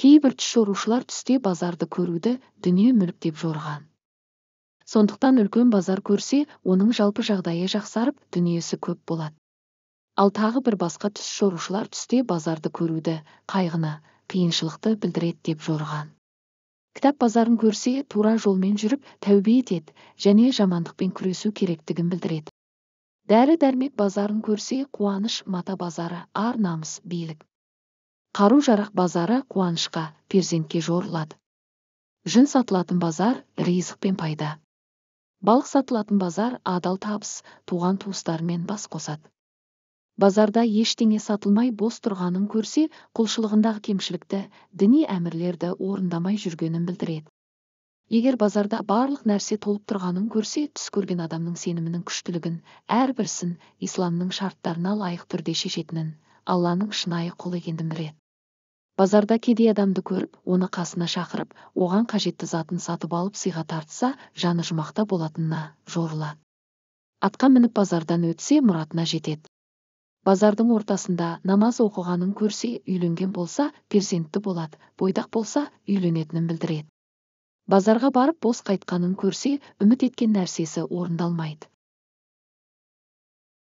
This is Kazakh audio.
Кейбір түс жорушылар түсте базарды көруді дүние-мүлік деп жорыған. Сондықтан үлкен базар көрсе, оның жалпы жағдайы жақсарып, дүниесі көп болады. Ал тағы бір басқа түс жорушылар түсте базарды көруді қайғыны, қиыншылықты білдіреді деп жорыған. Кітап базарын көрсе, тура жолмен жүріп, тәубе етеді және жамандықпен күресу керектігін білдіреді. Дәрі-дәрмек базарын көрсе, қуаныш, мата базары, ар-намыс, билік. Қару-жарақ базары қуанышқа, перзентке жорылады. Жүн сатылатын базар, ризық пен пайда. Балық сатылатын базар, адал табыс, туған туыстарымен бас қосады. Базарда ештеңе сатылмай бос тұрғанын көрсе, құлшылығындағы кемшілікті, діни әмірлерді орындамай жүргенін білдіреді. Егер базарда барлық нәрсе толып тұрғанын көрсе, түс көрген адамның сенімінің күштілігін, әрбір ісін исламның шарттарына лайық түрде шешетінін, Алланың шынайы құлы екенін біледі. Базарда кедей адамды көріп, оны қасына шақырып, оған қажетті затын сатып алып сыйға тартса, жаны жұмақта болатынына жорылады. Атқа мініп базардан өтсе, мұратына жетеді. Базардың ортасында намаз оқығанын көрсе, үйленген болса, перзентті болады, бойдақ болса, үйленетінін білдіреді. Базарға барып бос қайтқанын көрсе, үміт еткен нәрсесі орындалмайды.